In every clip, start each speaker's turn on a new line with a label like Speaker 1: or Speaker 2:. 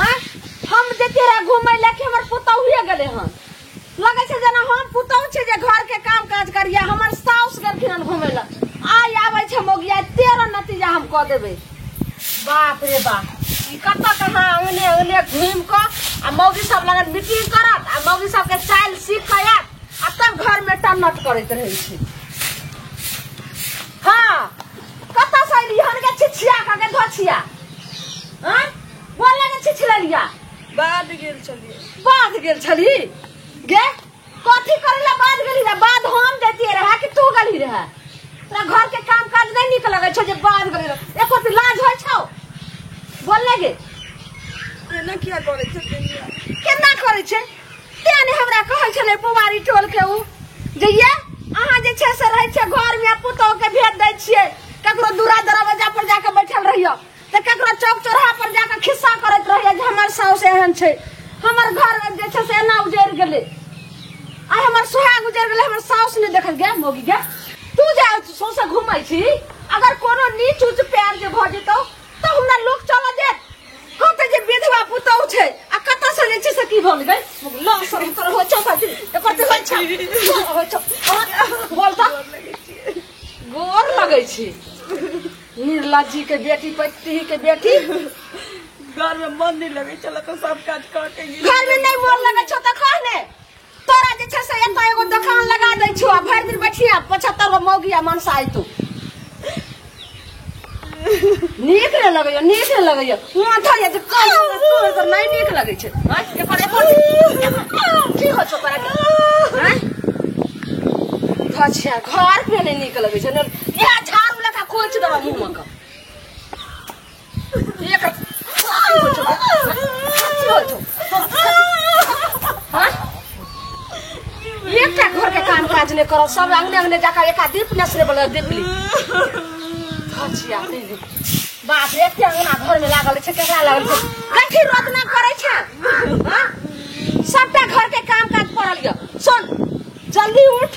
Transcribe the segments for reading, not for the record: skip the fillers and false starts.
Speaker 1: आँय? हम जैतियै रहे घूमै लए कि हमर पुतहुए गेलै हन। लगै छै जेना हम पुतहु छी जे घर के काम काज करियै, हमर साउस गेलखिन हन घूमै लए। आइ आबै छै मौगिया, 13 नतीजा हम कऽ देबै। बाप रे बाप, ई कतऽ कहाँ अंगने अंगने घूमि कऽ आ मौगी सब लगन मीटिंग करत आ मौगी सबके चालि सीख कऽ आयत आ तब घर में टन्नट करैत रहै छै। हाँ, कतऽ से अयली हन गे छिछिया कऽ गे धोछिया? आँय, बोले ने छिछिललिया?
Speaker 2: बाध गेल छलियै।
Speaker 1: बाध गेल छली गे? कथी करै ला बाध गेली रहे? बाध हम जैतियै रहे कि तू गेली रहे? तोरा घर के काम काज नहीं नीक लगै छौ जे बाध गेली रहे? एको दिन लाज होइ छौ? बोलने गे।
Speaker 2: एना किया करै छथिन?
Speaker 1: केना करै छै? तें ने हमरा कहै छलै पुवारी टोल के उ जे ये अहाँ जे छै से रहै छियै घर में, पुतोह के भेज दै छियै, ककरो दूरा दरवाजा पर जाके बैठल रहियो तऽ ककरो चौक चौराहा पर जाके खिस्सा करैत रहियो जे हमर साउस एहन छै, हमर घर जे छै से एना उजड़ि गेलै, आइ हमर सोहाग उजड़ि गेलै, हमर साउस नहि देखल। गे मौगी गे, तू जे सौंसे घूमै छी, अगर कोनो नीच उच प्यार जे भऽ जेतौ तऽ हमरा लोक चलऽ देत? कहतै जे विधवा पुतहु छै आ कतऽ से जे छै से की भऽ गेलै? लग शरम तोरा होइ छौ? कथी एकर तऽ होइ छौ, होइ छौ? बोल तऽ, गोर लगै छी निर्लज्जी के बेटी, पैती के बेटी।
Speaker 2: घर में मन नहीं लगै छलै तऽ सब काज कऽ के गेली।
Speaker 1: घर में नहीं मन लगै छौ तऽ कह ने, तोरा जे छै से एतऽ एगो दोकान लगा दै छौ आ भरि दिन बैठिया 75 गो मौगी आ मनसा अयतौ। नीक नहि लगैया, नीक नहि लगैया। माथा जे कह तोर तऽ नहि नीक लगै छै। आँय, एकर एकर की होइ छौ तोरा? आँय अच्छा, घर पे नहि नीक लगै छै ने, इएह झाड़ू लऽ कऽ खोचि देबऽ मुँह मे कऽ। एकर की होइ छौ? की होइ छौ? आँय? एकटा घर के काम काज नहि करब, सब अंगने अंगने जाकर एका दीप नेसरे बोले दीपली। धचिया बाप रे, एते अंगना घर में लागल छै, केकरा लागल छै? कथी रोदना करै छै? हाँ? सबटा घर के काम काज पड़ल यऽ। सुन, जल्दी उठ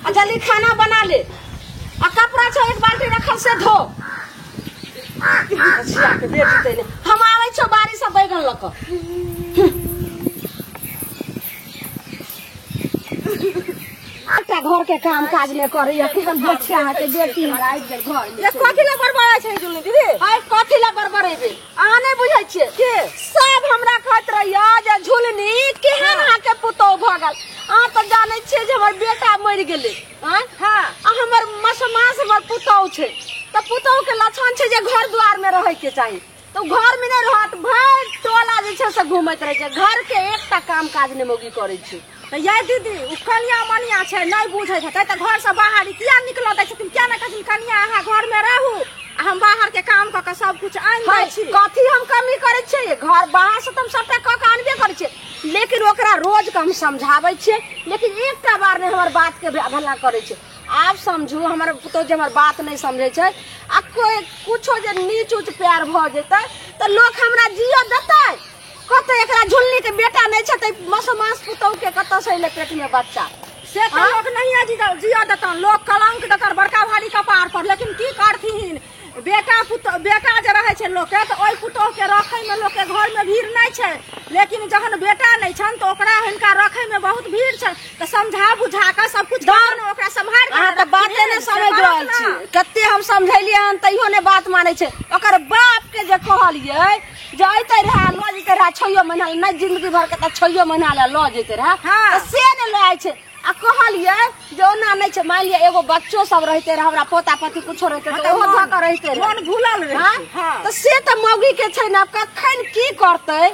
Speaker 1: आ जल्दी खाना बना ले आ कपड़ा छौ एक बाल्टी रखल से धो। धचिया के बेटी तैने हम आबै छौ बाड़ी से बैगन लऽ कऽ। एकटा घर के काम काज नहि करैया, केहन बच्चा अहाँके बेटी।
Speaker 2: ये कथी लए बड़बड़ाइ छै जुलनी दीदी?
Speaker 1: आइ कथी लए बड़बड़ेबै, अहाँ नहि बुझै छियै?
Speaker 2: के
Speaker 1: सब हमरा कहैत रहैया जे झुलनी केहन अहाँके पुतोहु भऽ गेल, अहाँ तऽ जानै छियै जे हमर बेटा मरि गेलै। आँय?
Speaker 2: हाँ।
Speaker 1: आ हमर मसमास हमर पुतोहु छै तऽ पुतोहु के लक्षण छै जे घर दुआर में रहै के चाही, तऽ घर में नहि रहत, भरि टोला जे छै से घूमैत रहै छै, घर के एकटा काम काज नहि मौगी करै छै।
Speaker 2: तऽ यै दीदी, ओ कनिया मनिया छै, नहि बुझै हेतै तऽ घर से बाहर किया निकलऽ दै छथिन? किया नहि कहै छथिन कनिया अहाँ घर में रहू आ हम बाहर के काम कऽ के सब कुछ आनि दै छी?
Speaker 1: कथी हम कमी करै छियै? घर बाहर से तऽ हम सबटा कऽ के आनबे करै छियै, लेकिन ओकरा रोज के हम समझाबै छियै, लेकिन एकटा बार नहि हमर बात के अवहेलना करै छै। आब समझू, हमर पुतोहु जे हमर बात नहि समझै छै आ कोई कुछो जे नीच उच प्यार भऽ जेतै तऽ लोक हमरा जियो देतै? कहतै एकरा झुलनी के बेटा नहि छै तऽ मसमास पुतोहु के कतऽ से एलै पेट में बच्चा?
Speaker 2: से तऽ लोक नहिये जियो देतन, लोक कलंक देतन बड़का भारी कपार पर, लेकिन की करथिन? बेटा पुतोह, बेटा जे रहै छै लोकके तऽ ओहि पुतोहके रखैमे लोकके घरमे भीड़ नहि छै, लेकिन जहन बेटा नहि छनि तऽ ओकरा हिनका रखैमे बहुत भीड़ छनि, तऽ समझा बुझा कऽ सब कुछ कऽ ने ओकरा सम्हारि कऽ
Speaker 1: अहाँ तऽ बाते नहि
Speaker 2: रखथिन, से
Speaker 1: समझि
Speaker 2: करत
Speaker 1: रहल
Speaker 2: ने।
Speaker 1: छी। कते हम समझेलियै हन तैयो नहि बात मानै छै। ओकर बाप के जे कहलियै जे अइते रहे लऽ जैते रहे 6 महीना नहि, जिंदगी भर के तऽ 6 महीना लए लऽ जैते रहे,
Speaker 2: हाँ।
Speaker 1: तऽ से नहि लऽ जाइ छै। आ कहलियै जे ओना नहि छै, मानि लिअ एगो बच्चो सब रहिते रहे, हमरा पोता पोती कुछो रहिते
Speaker 2: हाँ,
Speaker 1: तऽ ओहो धऽ कऽ रहिते रहे,
Speaker 2: मन भूलल रहै
Speaker 1: हाँ?
Speaker 2: छै। हाँ।
Speaker 1: तऽ से तऽ मौगी के छै ने, कखन की करतै,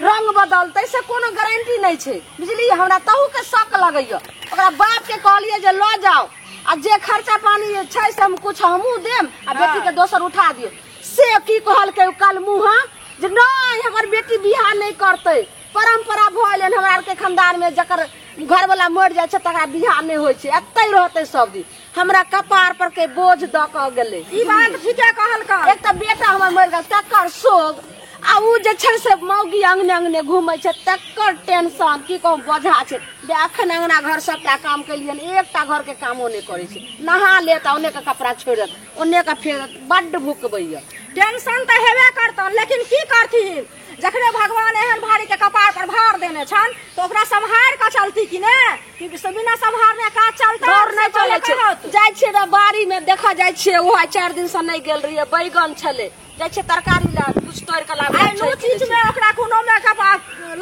Speaker 1: रंग बदलतै से कोनो गारंटी नहि छै, बुझलियै? हमरा तहू के शक लगैया। ओकरा बाप के कहलियै जे लऽ जाउ आ जे खर्चा पानी छै से हम कुछ हमहूँ देम आ बेटी के दोसर उठा दियौ। से की कहलकै कल मुँहा जे नहि, हमर बेटी बियाह नहि करतै, परम्परा भऽ एलै हमरा आरके खानदान में, जकर घरवाला मरि जाइ छै तकरा बियाह नहि होइ छै, एतै रहतै सब दिन। हमरा कपार पर के बोझ दऽ कऽ गेलै।
Speaker 2: ई बात ठीके कहलकै।
Speaker 1: एक तऽ बेटा हमर मरि गेल तकर शोक, आ उ जे छै से मौगी अंगने अंगने घूमै छै तकर टेंशन, की कहू बोझा छै। बे अखन अंगना घर सबटा काम केलियन, एकटा घर के कामो नहि करै छै, नहा लेत आ ओने के कपड़ा छोड़ि देत, ओने के फेर बड्ड भुकबैया।
Speaker 2: टेंशन तऽ हेबे करतन, लेकिन की करथिन? जखने भगवान एहन भारी के कपार पर भार देने छन तो ओकरा सम्हार के चलती कि ने? कि बिना सम्हारने काज चलता?
Speaker 1: दौड़ नहि चलै छै। जाइ छियै बाड़ी में देखा जाइ छियै, ओहो 4 दिन से नहि गेल रहियै, बैगन छलै, जाइ छियै तरकारी लए कुछ तोड़ के लाबै।
Speaker 2: आइ चीज में ओकरा कोनो में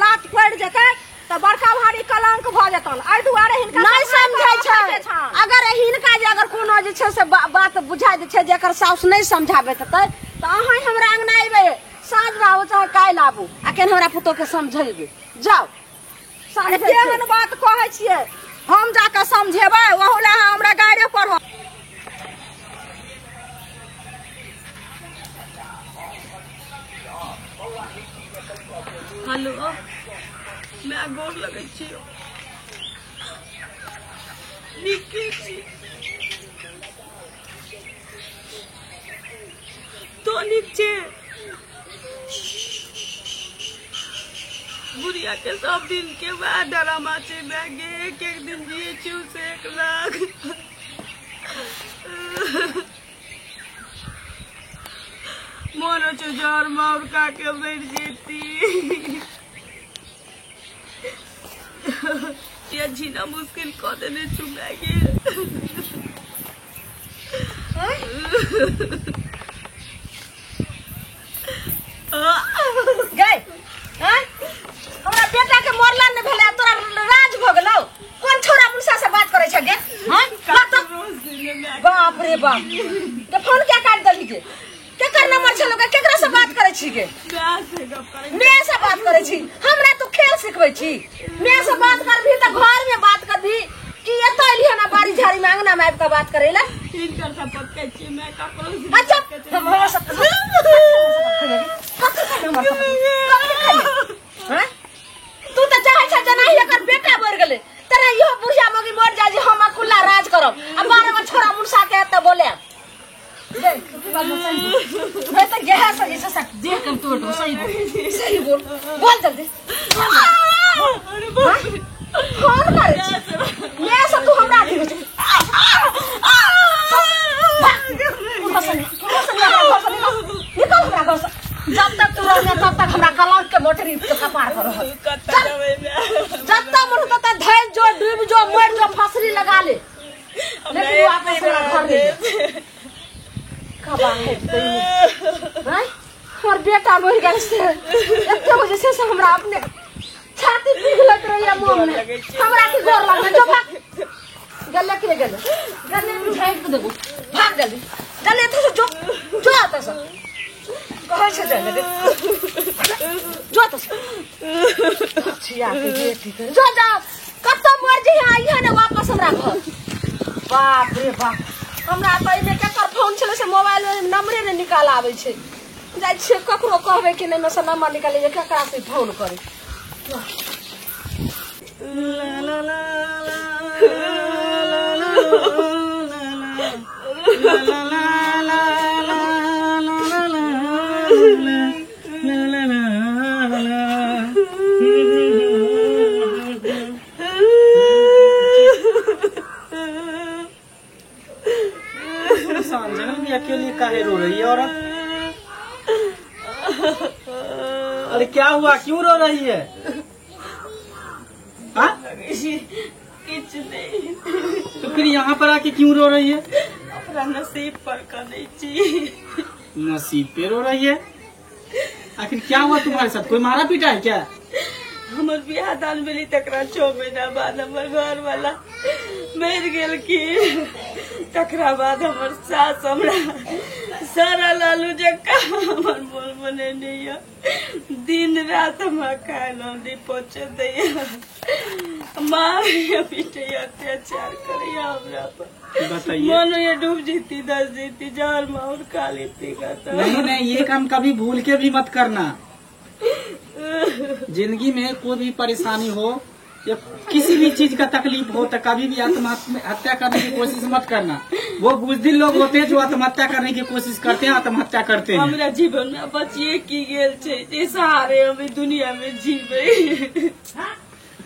Speaker 2: लात पड़ि जेतै तऽ बड़का भारी कलंक भऽ जेतन। एहि दुआरे हिनका
Speaker 1: नहि समझै छै। अगर हिनका जे अगर कोनो जे छै से बात बुझा दै छै जे एकर साउस नहि समझाबैत हेतै तऽ अहाँ हमरा अंगना अयबै, साँझ मे आबू चाहे काल्हि आबू, आ केना हमरा पुतोह के समझेबै। जाउ।
Speaker 2: केहन बात कहै छियै? हम जाकऽ समझेबै, ओहू लए अहाँ हमरा गाड़े पढ़ब।
Speaker 3: हेलो मैं गोर लगै छियौ, नीके छी तो? नीक छै। बुढ़िया के सब दिन के वएह ड्रामा छै माय गे, एक एक दिन जिए छी से 1 लाख। मोन होइ छै जहर माउर खा के मरि जेती। ये जीना मुश्किल कऽ देने छु माय गे।
Speaker 1: गै हमरा बेटा के मरला नहि भेलै तोरा राज भऽ गेलौ? कोन छोरा मुनसा से बात करै छै गे? बाप रे बाप, के फोन क्या काट देली गे? केकर नंबर छलो गे? केकरा से बात करै छी गे? मैं से बात करै छी? हमरा तू खेल सिखबै छी? मैं से बात करबी तऽ घर में बात करबी कि एतऽ एलियै ना बाड़ी झाड़ी में अंगना में आबि कऽ बात करै ला?
Speaker 3: हिनकर शपथ खाइ छियै मैं ककरो से।
Speaker 1: अच्छा हमरा सब तू तऽ चाहै छ जेनाही एकर बेटा मरि गेलै तेना इहो बुढ़िया मौगी मरि जाय जे हम अकुल्ला राज करब, आ बारह गो छोरा मुनसा के एतऽ बोलायब। मैं तो यह सही से सक देख के तोड़ दो। सही बोल, सही बोल, बोल जल्दी। फोन करे छी मैं से तू हमरा अथी छै। निकल हमरा घर से, जब तक तू रहने तब तक हमरा कलंक के मोटरी के कपार पर रहत। जब तक मन तब तक धैल जो, डूब जो, मर जो, फांसरी लगा ले, लेकिन वापस हमरा घर नहीं। हमर बेटा मरि गेल से एते बजे से हमरा अपने छाती पिघलत रहैया मोन में। हमरा की गोर लागल? जो भाग गले के गले गले में झाँकि देबो, भाग जल्दी जल्दी एतऽ से जो, जो एतऽ से कहै छै जाय लए, जो एतऽ से छिया के बेटी के जो जा कतऽ मर जइहे आइहे ने वापस हमरा घर। बाप रे बाप, हमरा तऽ एहिमे केकर फोन छलै से मोबाइल में नंबरे नहि निकाल आबै छै। जाइ छियै ककरो कहबै कि नहि से नंबर निकालै जे केकरा से फोन करी।
Speaker 4: जंगल में अकेले काहे रो रही है औरत? अरे क्या हुआ, क्यों रो रही है? हाँ?
Speaker 3: कुछ नहीं।
Speaker 4: तो फिर यहाँ पर आके क्यों रो रही है?
Speaker 3: अपना नसीब पर कनै छी।
Speaker 4: नसीब पे रो रही है? आखिर क्या हुआ तुम्हारे साथ? कोई मारा पीटा है क्या?
Speaker 3: हमर बियाह दान भेलै तकरा 6 महीना बाद हमर घर वाला मरि गेलखिन। तकरा बाद हमर सास हमरा सारा लालू जकाँ हमर मोन बनेने यऽ, दिन रात हमरा खाय लए नहि पहुँचे दैया, मारैया पीटैया, अत्याचार करैया हमरा पर।
Speaker 4: बताइए,
Speaker 3: मन होइया डूब जीती, धस जीती, जहर माहुर खा लेती।
Speaker 4: नहीं नहीं, ये काम कभी भूल के भी मत करना। जिंदगी में कोई भी परेशानी हो या किसी भी चीज का तकलीफ हो तो कभी भी आत्महत्या करने की कोशिश मत करना। वो बुजदिल लोग होते हैं जो आत्महत्या करने की कोशिश करते हैं, आत्महत्या करते हैं।
Speaker 3: हमरा जीवन में बचिए की गेल छै जे सहारे हम दुनिया में जीवे।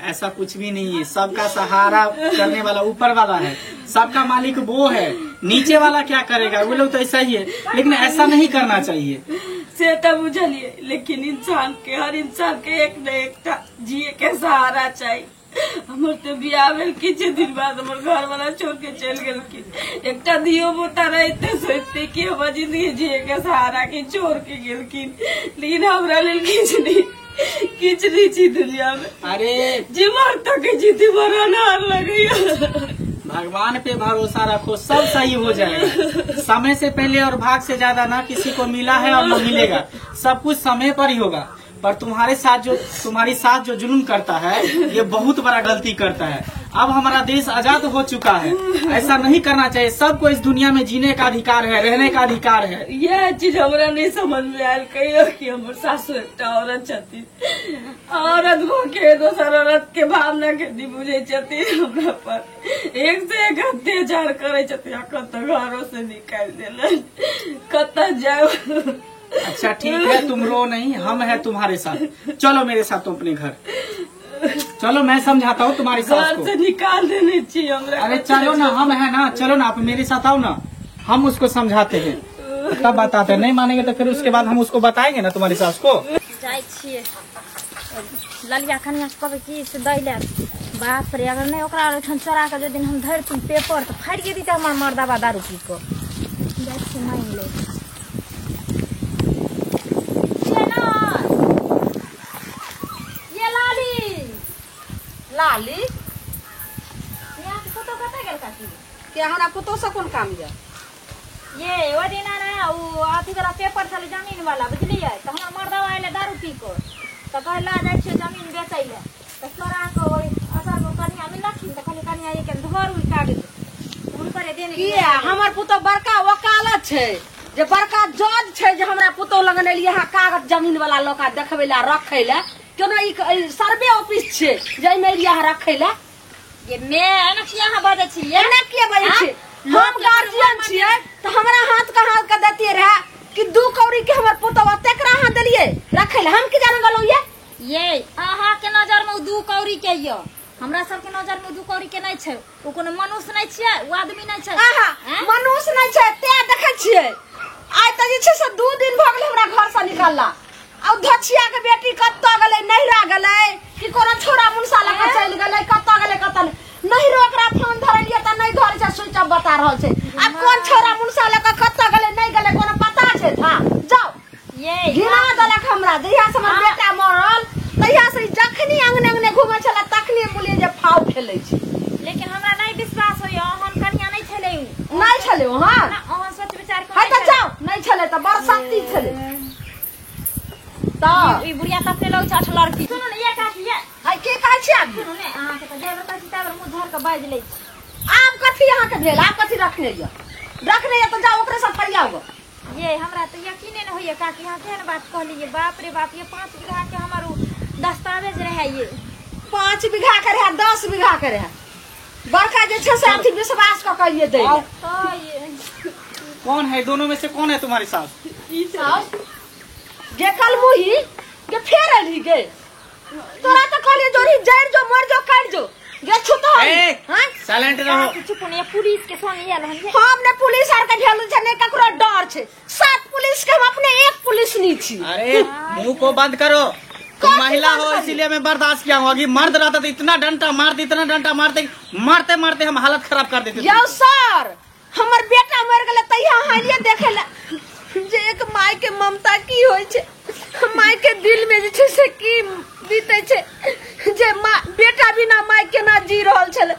Speaker 4: ऐसा कुछ भी नहीं है, सबका सहारा करने वाला ऊपर वाला है, सबका मालिक वो है, नीचे वाला क्या करेगा? वो लोग तो ऐसा ही है, लेकिन ऐसा नहीं करना चाहिए।
Speaker 3: से तो बुझलिए, लेकिन इंसान के हर इंसान के एक न एकटा जिए के सहारा चाहिए। हमर तो बियाह भेल किछु दिन बाद हमर घर वाला छोड़ के चलि गेलखिन। एकटा धियो पुता रहिते सोचते कि हमर जिंदगी जिए के सहारा के छोड़ के गेलखिन, लेकिन हमरा लेल किछु नहीं छी दुनिया में।
Speaker 4: अरे
Speaker 3: जीवन तक जीती बड़ा अनहार लगैया।
Speaker 4: भगवान पे भरोसा रखो, सब सही हो जाएगा। समय से पहले और भाग से ज्यादा ना किसी को मिला है और न मिलेगा, सब कुछ समय पर ही होगा। पर तुम्हारे साथ जो तुम्हारी साथ जो जुल्म करता है ये बहुत बड़ा गलती करता है। अब हमारा देश आजाद हो चुका है, ऐसा नहीं करना चाहिए। सबको इस दुनिया में जीने का अधिकार है, रहने का अधिकार है।
Speaker 3: यह चीज हमरा नहीं समझ में आयल कहियो कि हमर सासु एकटा औरत छथिन, औरत भऽ के दोसर औरत के भावना के नहीं बुझै छथिन। हमरा पर एक से एक अत्याचार करै छथिन, अखन तऽ घरो से निकालि देलन, कतऽ जायब।
Speaker 4: अच्छा ठीक है, तुम रो नहीं, हम है तुम्हारे साथ। चलो मेरे साथ तुम अपने घर चलो, मैं समझाता हूँ तुम्हारी सास को।
Speaker 3: से निकाल देने चाहिए हमरा।
Speaker 4: अरे चलो ना, हम है ना, चलो ना आप मेरे साथ आओ ना, हम उसको समझाते हैं तब बताते हैं। नहीं मानेंगे तो फिर उसके बाद हम उसको बताएंगे ना तुम्हारी सास को।
Speaker 5: जाइ छियै ललिया कनिया के कहबै की से दै ले। बाप रे, अगर नहीं ओकरा ओहिठाम चोरा के दिन हम धरती पेपर तो फाड़ि के दितै हमर मर्दाबा दारू पी कऽ। जाइ छियै मानि ले।
Speaker 1: लाली
Speaker 5: यहाँ के पुतोह कतऽ गेल काकी?
Speaker 1: के हमरा पुतोह से कोन काम ये?
Speaker 5: ये ओहि दिना ने ओ अथी वाला पेपर छलै जमीन वाला, बुझलियै? तऽ हमर मर्दवा अयलै दारू पी कऽ, तऽ कहै लऽ जाइ छियै जमीन बेचै लए। तऽ चोरा कऽ ओहि असर कनिया मिललखिन तऽ कहलियै कनिया ये के धरू ई कागज हुनकरे देने।
Speaker 1: किया हमर पुतोह बड़का वकालत छै, जे बड़का जज छै, जे हमरा पुतोह लग एलियै अहाँ कागज जमीन वाला लऽ कऽ देखबै लए रखै लए। केना ई सर्वे ऑफिस छै जाहिमे एलियै अहाँ रखै लए?
Speaker 5: ये मे एना किया अहाँ बजै छियै?
Speaker 1: एना किया बजै छियै? हम गार्जियन छियै तऽ हमरा हाथ कहाँ के दैतियै रहे कि 2 कौड़ी के हमर पुतोह तेकरा अहाँ देलियै रखै लए? हम की जाने गेलहुँ ये?
Speaker 5: ये अहाँ के नजर में 2 कौड़ी के यऽ, हमरा सबके नजर में 2 कौड़ी के नहीं छै। ओ कोनो मनुष्य नहीं छियै, ओ आदमी नहीं छै।
Speaker 1: आहा मनुष्य नहीं छै तें देखै छियै। आइ तऽ जे छै से 2 दिन भऽ गेलै हमरा घर से निकलला। आ धछिया के बेटी कतऽ गेलै, नहिरा गेलै कि कोनो छोरा मुनसा लऽ कऽ चलि गेलै, कतऽ गेलै कतऽ नहिरो। ओकरा फोन धरलियै तऽ नहि धरै छै, स्विच ऑफ बता रहल छै। आब कोन छोरा मुनसा लऽ कऽ कतऽ गेलै नहि गेलै कोनो पता छै? था जाउ, घिना देलक हमरा। जहिया से हमर बेटा मरल तहिया से जखनी अंगने अंगने घूमै छलै तखनी बोलियै जे फाव खेलै छै।
Speaker 5: लेकिन हमरा नहीं विश्वास होइया, ओहन कनिया नहीं छलै उ।
Speaker 1: नहीं छलै ओहन?
Speaker 5: ओहन सोच विचार के
Speaker 1: है तऽ जाउ, नहीं छलै तऽ बड़ शक्ति छलै।
Speaker 5: ई बुढ़िया तते लग छै 8 लड़की। सुनू ने ये काकी, ये
Speaker 1: है की कहै छी आब?
Speaker 5: सुनू ने, अहाँ के तऽ जाय बेर कहै छी ताबे मुँह धर के बाजि लै छी।
Speaker 1: आब कथी अहाँ के भेल? आब कथी रखने यऽ? रखने यऽ तऽ जाउ ओकरे से फरियाउ।
Speaker 5: ये हमरा तऽ यकीने नहि होइया काकी, अहाँ केहन बात कहलियै। बाप रे बाप, ये 5 बीघा के हमर दस्तावेज रहै। ये
Speaker 1: 5 बीघा के रहै, 10 बीघा के रहै। बड़का जे छै से अथी विश्वास कऽ के दै।
Speaker 4: कौन है दोनों में से कौन है तुम्हारी सास?
Speaker 1: गे कलमुही के फेर अली गे, तोरा तऽ कहलियै जोरी जरि जो मर जो काटि जो गे छुतो।
Speaker 4: हां साइलेंट रहो।
Speaker 5: चुप ने, पुलिस के संग आयल हन।
Speaker 1: हम ने पुलिस आर के ढेल छै, ने ककरो डर छै। 7 पुलिस के हम अपने 1 पुलिस नहीं छी।
Speaker 4: अरे मुंह को बंद करो, तुम महिला हो इसीलिए मैं बर्दाश्त किया हूँ। अभी मर्द रहता तो इतना डंडा मारते, इतना डंडा मारते, मारते मारते हम हालत खराब कर देते।
Speaker 1: यौ सर, हमर बेटा मर गेलै तहिया अहाँ एलियै देखै लए जे एक माय के ममता की होइ छै, माय के दिल में जे छै से की बीतै छै, जे बेटा बिना माय केना जी रहल छलै।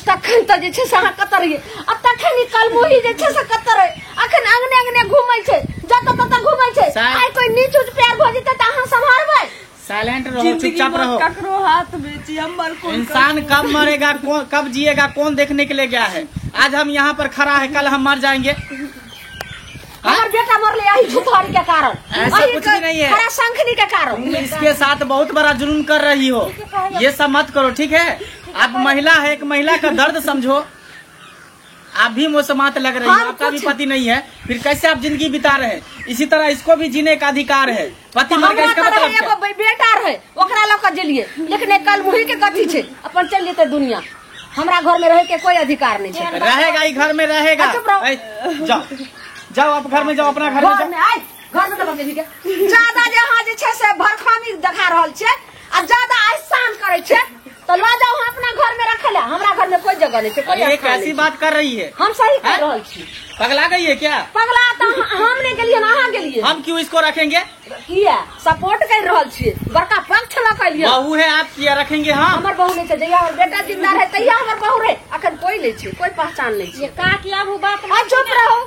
Speaker 1: तखन तऽ जे छै से अहाँ कतऽ रहियै? आ तखन ई कलमुही जे छै से कतऽ रहै? अखन अंगने अंगने घूमै छै, जतऽ ततऽ घूमै छै। आइ कोई नीच उच प्यार भऽ जेतै तऽ अहाँ सम्हारबै?
Speaker 4: साइलेंट रहो, चुपचाप रहो।
Speaker 3: ककरो हाथ में छी, हमर कोन
Speaker 4: इंसान कब मरेगा कब जिएगा कौन देखने के लिए गया है? आज हम यहाँ पर खड़ा है, कल हम मर जाएंगे।
Speaker 1: हमार बेटा मरले यही छुतहरी के कारण,
Speaker 4: ऐसा कुछ भी नहीं है,
Speaker 1: हरा शंखनी के कारण।
Speaker 4: तुम इसके साथ बहुत बड़ा जुल्म कर रही हो, ये सब मत करो, ठीक है? आप महिला है, एक महिला का दर्द समझो। आप भी मोसमात लग रही हो, आपका भी पति नहीं है, फिर कैसे आप जिंदगी बिता रहे हैं? इसी तरह इसको भी जीने का अधिकार है। पति मर गया इसका मतलब
Speaker 1: एगो बेटा रहे ओकरा लऽ के जेलिए, लेकिन कल मुही के कथी छै, अपन चल जेतै दुनिया। हमरा घर में रहे के कोई अधिकार नहीं है।
Speaker 4: रहेगा ही घर में रहेगा। जाओ जाओ आप घर में जाओ, अपना घर में जाओ।
Speaker 1: आय घर में दबा के ज्यादा जे अहाँ जे छै से भरखामी देखा रहल छै आ ज्यादा एहसान करै छै तो ल जाओ अपना घर में रखे ला। हमरा घर में कोई जगह नहीं छै।
Speaker 4: ये कैसी बात कर रही है?
Speaker 1: हम सही कर रहल छी।
Speaker 4: पगला गई है क्या?
Speaker 1: पगला तो हम नहीं गेलिए ना, अहाँ गेलिए।
Speaker 4: हम क्यों इसको रखेंगे?
Speaker 1: किया सपोर्ट कर रहल छी, बड़का पक्ष ल के लिए।
Speaker 4: बहू है आप, किया रखेंगे हम?
Speaker 1: हमर बहू नहीं छै, जहिया हमर बेटा जिंदा रहे तहिया हमर बहू रहे, अखन कोई नहीं छै, कोई पहचान नहीं छै।
Speaker 5: का किया हु बात?
Speaker 1: आ चुप रहो।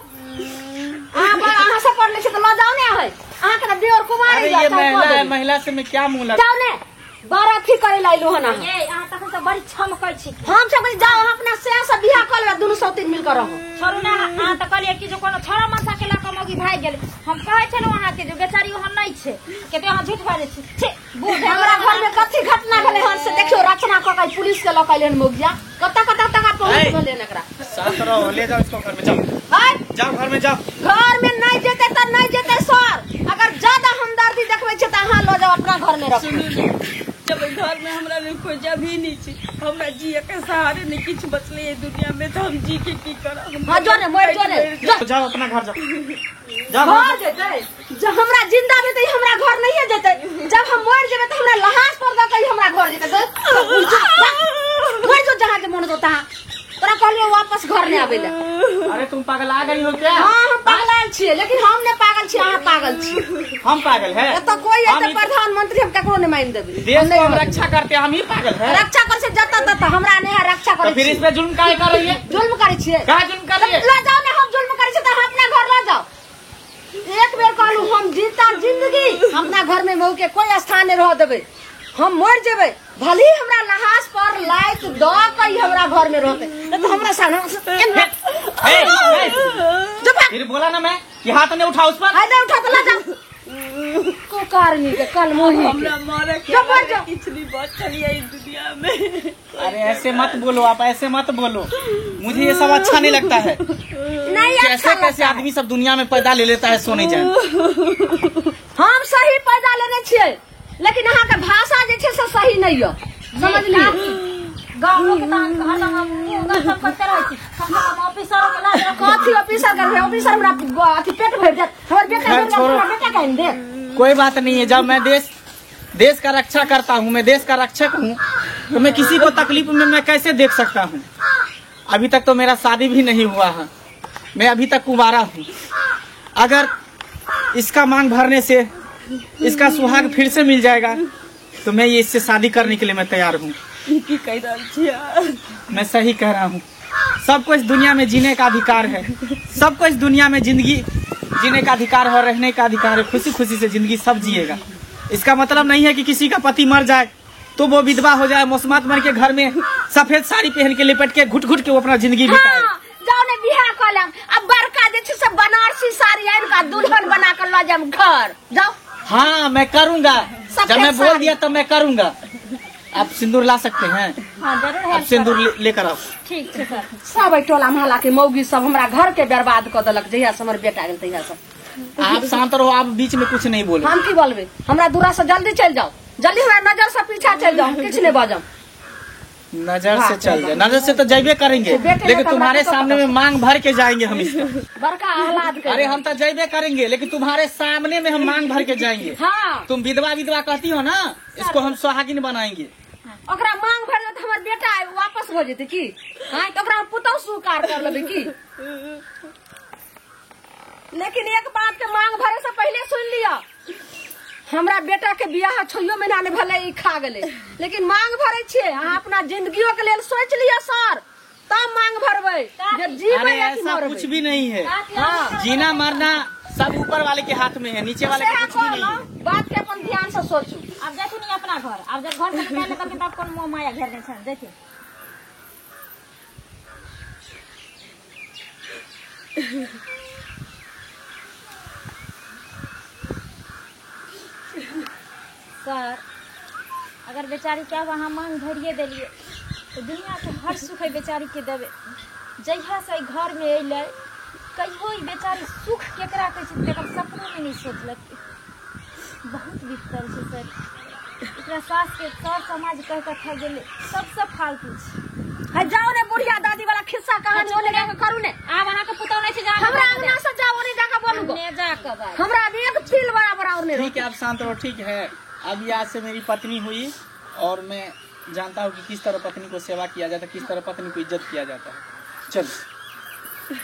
Speaker 1: अहाँ सपोर्ट नहीं छै तो ल जाओ ने। अहाँ के देवर कुमारी
Speaker 4: ये महिला है, महिला से मैं क्या मुंह लगा?
Speaker 1: जाओ ने, बड़ा अथी करे ला अइलु हन अहाँ।
Speaker 5: ये अहाँ तखन से बड़ी छमकै छी।
Speaker 1: हम सब जाओ अपना से से बियाह कर लेबै, दुनू सौतीन मिल कर रहो।
Speaker 5: छोड़ू ना, अहाँ त कहलियै कि जे कोनो छोड़ा मनसा के लऽ कऽ मौगी भागि गेलै। हम कहै छलहुँ अहाँ के जे बेचारी ओहन नहि छै, कते अहाँ झूठ बाजै छी। छी बूढ़,
Speaker 1: हमरा घर में कथी घटना भेलै हन से देखियौ, रचना कऽ के पुलिस के लऽ के अइलै हन मौगिया। कतऽ कतऽ टका पहुँच गेलै हन एकरा।
Speaker 4: शांत रहो, ले जाओ इसको घर में, जाओ। जाओ घर में जाओ।
Speaker 1: घर में नहीं जेतै त नहीं जेतै सर। अगर ज्यादा हमदर्दी देखबै छै त अहाँ लऽ जाओ अपना घर में रखू।
Speaker 3: जब घर में हमरा लेल कोई जगह नहीं छै, हमरा जिए के सहारे नहीं किछु बचले है दुनिया में, तो हम जी के की करब?
Speaker 1: हां जो ने मर जो ने,
Speaker 4: जाओ अपना घर जाओ। जाओ
Speaker 1: घर जेतै। जब हमरा जिंदा भेतै हमरा घर नहीं जेतै, जब हम मर जेबै त हमरा लहास पर द के हमरा घर जेतै। मर जो जहां के मन हो तहां। तोरा कहलियो वापस घर नहीं आबै ले।
Speaker 4: अरे तुम पागल आ गई हो क्या?
Speaker 1: हां हम पागल छियै, लेकिन हम ने पागल छियै, अहाँ पागल छियै।
Speaker 4: हम पागल है?
Speaker 1: एतऽ कोई एतऽ प्रधानमंत्री हम ककरो नहीं मान देबै।
Speaker 4: देश को हम रक्षा करते हैं, हम ही पागल है?
Speaker 1: रक्षा कर से जतऽ ततऽ हमरा नहीं है रक्षा करै।
Speaker 4: फिर इसमें जुल्म काहे कर रही है?
Speaker 1: जुल्म करै छियै।
Speaker 4: काहे जुल्म कर रही है?
Speaker 1: ल जाओ ने, हम जुल्म करै छियै त अहाँ अपना घर ल जाओ। एक बेर कहलू हम जीता जिंदगी अपना घर में मऊ के कोई स्थान नहीं रह देबै, हम मर जेबै, भले ही हमरा लहास पर लाइट द के हमरा घर में रहते, नहीं तो हमरा सामने
Speaker 4: फिर बोला ना मैं कि हाथ नहीं उठा उस पर।
Speaker 1: हाथ उठा तो ला जा कुकारनी के कल मोही
Speaker 3: हमरा मारे के किछ नहीं बचल है इस दुनिया में।
Speaker 4: अरे ऐसे मत बोलो आप, ऐसे मत बोलो, मुझे ये सब अच्छा नहीं लगता है।
Speaker 1: नहीं
Speaker 4: कैसे कैसे आदमी सब दुनिया में पैदा ले लेता है, सो नहीं जाए।
Speaker 1: हम सही पैदा लेने छियै, लेकिन अहाँ के भाषा जे छै से सही नहीं है, समझलियै?
Speaker 5: गाँव के तहन हरदम हम मुँह सब करते रहै छी, हम ऑफिसर के लाज रखै।
Speaker 1: कथी ऑफिसर करबै? ऑफिसर हमरा अथी पेट भरि देत, हमर बेटा हमरा बेटा के आनि देत।
Speaker 4: कोई बात नहीं है, जब मैं देश का रक्षा करता हूँ, मैं देश का रक्षक हूँ, तो मैं किसी को तकलीफ में मैं कैसे देख सकता हूँ? अभी तक तो मेरा शादी भी नहीं हुआ है, मैं अभी तक कुंवारा हूँ। अगर इसका मांग भरने से इसका सुहाग फिर से मिल जाएगा तो मैं ये इससे शादी करने के लिए मैं तैयार हूँ। मैं सही कह रहा हूँ। सबको इस दुनिया में जीने का अधिकार है, सबको इस दुनिया में जिंदगी जीने का अधिकार है और रहने का अधिकार है। खुशी खुशी से जिंदगी सब जिएगा। इसका मतलब नहीं है कि किसी का पति मर जाए तो वो विधवा हो जाए, मौसमात बन के घर में सफेद साड़ी पहन के लिपट के घुट घुट के वो अपना जिंदगी बिताए।
Speaker 1: जाओ ने बियाह कर लेम, अब बड़का जे छै से बनारसी साड़ी आनि के दुल्हन बना के ल जाम घर। जाओ।
Speaker 4: हाँ मैं करूँगा, जब मैं बोल दिया तब मैं करूँगा। आप सिंदूर ला सकते हैं?
Speaker 5: हाँ जरूर।
Speaker 4: आप सिंदूर लेकर आओ।
Speaker 5: ठीक है सर।
Speaker 1: सब टोला मोहल्ला के मौगी सब हमरा घर के बर्बाद कर देलक जहिया से हमर बेटा गेल तहिया से।
Speaker 4: आप शांत रहो, आप बीच में कुछ नहीं बोलो।
Speaker 1: हम की बोलबे? हमरा दूरा से जल्दी चल जाओ, जल्दी हमरा नजर से पीछा चल जाओ, किछ नहीं बाजम।
Speaker 4: नजर से चल जाए, नजर से तो जाइबे करेंगे, लेकिन तुम्हारे सामने में मांग भर के जाएंगे हम इसका।
Speaker 1: बड़का आह्लाद।
Speaker 4: अरे हम तो जाइबे करेंगे, लेकिन तुम्हारे सामने में हम मांग भर के जाएंगे।
Speaker 1: हाँ।
Speaker 4: तुम विधवा विधवा कहती हो ना, इसको हम सुहागिन बनाएंगे।
Speaker 1: ओकरा मांग भर तो हमर बेटा वापस हो जेते की? हाँ तो ओकरा पुतहु स्वीकार कर लेबै की? लेकिन एक बात के मांग भरे से पहले सुन लिया, हमरा बेटा के बियाह 6 महीना नहीं भेलै, ई खा गेलै, लेकिन मांग भरे छियै। अहाँ अपना जिंदगियों के लेल सोच लिअ सर, तब मांग भरबै। जीबै या कि मरबै
Speaker 4: कुछ भी नहीं है। हाँ। जीना मरना सब ऊपर वाले के हाथ में है, नीचे वाले के कुछ भी नहीं है।
Speaker 1: बात के अपन ध्यान से सोचू।
Speaker 5: अब देखू नहीं अपना घर, अब जब घर से निकाल निकल के तब कौन मोह माया घेरने छन देखिए। सर अगर बेचारी क्या वहाँ मांग भरिए दिलिए तो दुनिया के हर सुख है बेचारी के देवे। जहिया से घर में अलै कहियो ई बेचारी सुख केकरा कहै छै तेकर सपनो में नहीं सोचलक। बहुत बिफतर छै सर, एकरा सास के सर समाज कह कऽ ठग गेलै, सबसे फालतू छै।
Speaker 1: है जाओ ने बुढ़िया दादी वाला खिस्सा कहानी ओने जाके करू ने।
Speaker 5: आब अहाँके पुतहु नहि छै जे
Speaker 1: हमरा अंगना से जाओ ओने जाके बोलू गो।
Speaker 5: ने जाके बाज।
Speaker 1: हमरा अभी एक तिल बराबर और नहीं।
Speaker 4: ठीक है, आप शांत रहो, ठीक है। अभी आज से मेरी पत्नी हुई और मैं जानता हूँ कि किस तरह पत्नी को सेवा किया जाता है, किस तरह पत्नी को इज्जत किया जाता है। चलो।